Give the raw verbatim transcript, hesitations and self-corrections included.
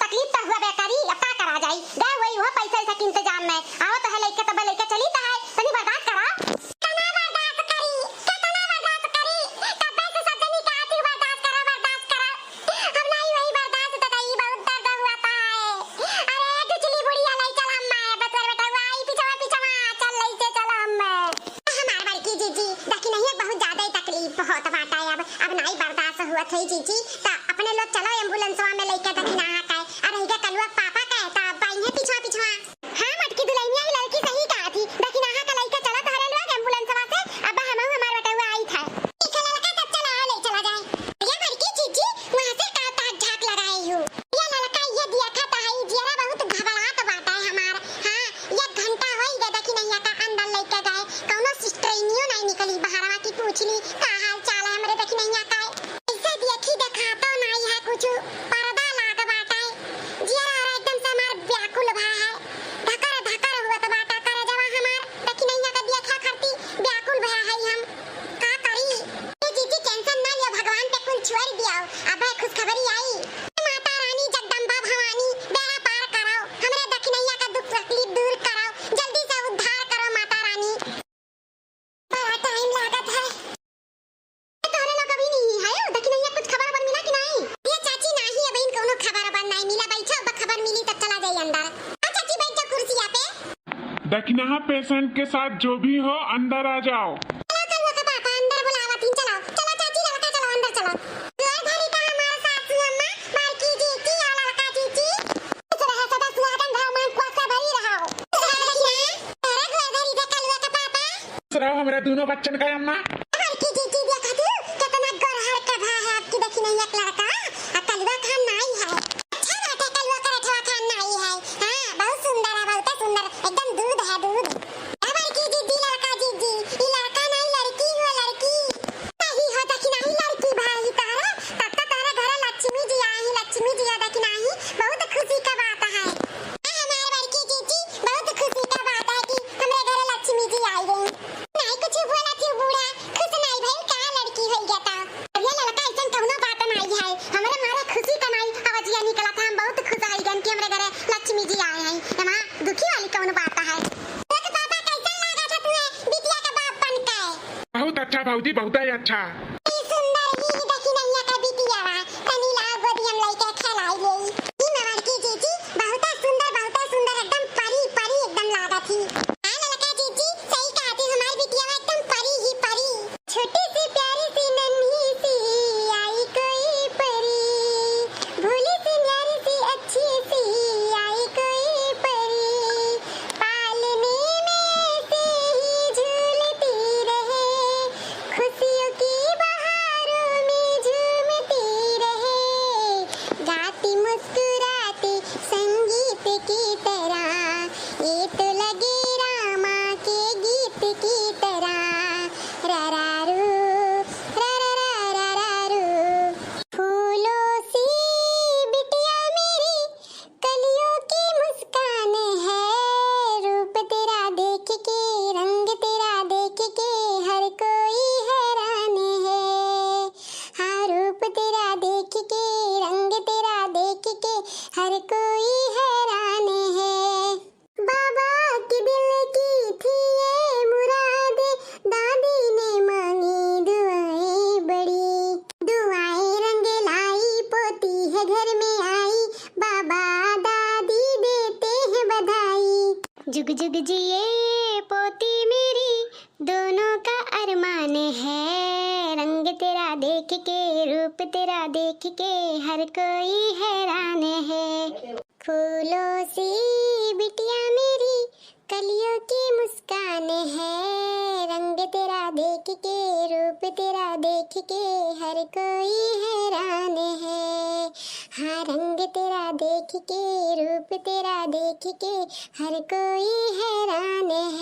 तकलीफ तो हुआ बे करी, अब का करा जाई? गए हुई हो पैसा वैसा के इंतजाम में। आओ तो है लइका, तब लइका चली तो है, तनी बर्दाश्त करा। कितना बर्दाश्त करी, कितना बर्दाश्त करी? कब्बे से सब जनी कहत ही बर्दाश्त करा, बर्दाश्त करा। अब नहीं वही बर्दाश्त तो कही, बहुत दर्द हुआ था है। अरे बिजली बुढ़िया लई चल अम्मा, बतुअर बेटा हुआ आई पिछवा पिछवा, चल लई से चल अम्मा। हमार बड़की जीजी, दखिनहिया बहुत ज्यादा ही तकलीफ होत बाटा है, अब, अब नाई बर्दाश्त हुआ थई जीजी, त अपने लोग चलो एम्बुलेंसवा में लइके दखिनहा का, अरे इनके कलुआ पापा का है, त अब आई है पिछवा पिछवा। हाँ, मटकी दुल्हनिया ही लड़की सही कहा थी, दखिनहा का लइके चलो तोहरे लोग एम्बुलेंसवा से, अब हम हमार बेटवा आई था। ठीक है लड़का, तब चलो आओ ले चला जाए। ये बड़की जीजी, वहाँ से का ताक झांक लगाई हूँ? ये लड़का ये दिया खाता है, जियरा बहुत घबरात बाटा है हमार। हाँ, एक घंटा होई गए दखिनहिया का अंदर लइके गए, कौनो सिस्टरिनियो नहीं निकली बहरवा की पूछ ली का हाल चाल है हमरे दखिनहिया का। ऐसे देखी देखातो नहीं है कुछ, पर्दा लाग बाटा है। जियरा हमार एकदम से हमार व्याकुल भा है, धकर धकर हुआ तो बाटा करे जवा हमार दखिनहिया का देखा खरती व्याकुल भा है हम। का करी? ए जीजी, टेंशन ना लियो, भगवान पे कुल छोड़ दियो, अब है खुशखबरी आई। माता रानी जगदम्बा भवानी, बेड़ा पार कराओ, हमरे दखिनहिया का दुख तकलीफ दूर कराओ, जल्दी से उद्धार करो माता रानी। बड़ा टाइम लागत है। तोहरे लोग अभी नहीं आयो, दखिनहिया कुछ खबर अबर मिला कि नहीं? ये चाची, नाही, अबहिन कौनो खबर अबर नहीं मिला, बैठो, अब खबर मिली तब चला जाई अंदर। आ चाची, बैठ जाओ कुर्सिया पे। दखिनहा पेशेंट के साथ जो भी हो, अंदर आ जाओ। चलो, कलुआ का पापा, अंदर बुलावत हीं, चलो। चलो चाची, लड़का, चलो, अंदर चलो। गोर धरी का हमार सासू अम्मा, बड़की जीजी और लड़का जीजी। खुश रहो, सदा सुहागन रहो, मांग कुआसा भरी रहो। खुश रहो दखिना, तोरे गोर धरी का कलुआ का पापा। खुश रहो हमरा दोनों बच्चन का अम्मा। बड़की जीजी देखा तू, कितना गोरहर का भा है आपकी दखिनहिया का लड़का, आ कलुआ खान नाई है। अच्छा बात है, कलुआ का रठवा खान नाई है। हाँ, बहुत सुंदर है, बहुत सुंदर, एकदम दूध है, दूध। ए बड़की जीजी, लड़का जीजी, ई लड़का नाई, लड़की हो, लड़की। सही हो दखिनही, लड़की भाई तोहरे, तब तो तोहरे घरे लक्ष्मी जी आई, लक्ष्मी जी हो दखिनही, बहुत खुशी का बात है। ए हमार बड़की जीजी, बहुत खुशी का बात है कि हमरे घरे लक्ष्मी जी आई गई। नाई कुछ बोला थी बूढ़ा, खुश नाई भइल का लड़की होई गया ता। अरे लड़का, ऐसन कौनो बात नाई है, हमरे मारे खुशी का नाई आवाजिया निकला था, हम बहुत खुश होई गन कि हमरे घरे लक्ष्मी जी आए हैं। एमा दुखी वाली कौन बात है? देख पापा, कैसन लागा था तुहे बिटिया का बाप बन के? बहुत अच्छा भौजी, बहुत ही अच्छा। ई सुंदर ई दखिनहिया का बिटिया बा, तनी लाओ गोदिया में लइके खेलाई लेई। ई ममड़की जीजी बहुत सुंदर, बहुत सुंदर, एकदम परी, परी एकदम लागा थी। हाँ ललका जीजी, सही कहा थी, हमारी बिटिया एकदम परी ही परी। छोटी सी प्यारी सी नन्ही सी आई कोई परी, भोली सी न्यारी सी अच्छी सी आई कोई परी, पालने में ऐसे ही झूलती रहे, खुशियों की बहारों में झूमती रहे, गाती मुस्कुराती संगीत की तरह, ये तो लगे रामा के गीत की तरह। रारारू, रारारारारारू। फूलों सी बिटिया मेरी, कलियों की मुस्कान है। रूप तेरा देख के, रंग तेरा देख के, हर कोई हैरान है। हाँ, रूप तेरा देख के, रंग तेरा देख के, हर कोई हैरान है। बाबा के दिल की थी ये मुराद, दादी ने मांगी दुआएं बड़ी। दुआएं रंग लाई, पोती है घर में आई, बाबा दादी देते हैं बधाई। जुग जुग जिए पोती मेरी, दोनों का अरमान है। रंग तेरा देख के, रूप तेरा देख के, हर कोई हैरान है। फूलों सी बिटिया मेरी, कलियों की मुस्कान है। रंग तेरा देख के, रूप तेरा देख के, हर कोई हैरान है। हाँ, रंग तेरा देख के, रूप तेरा देख के, हर कोई हैरान है।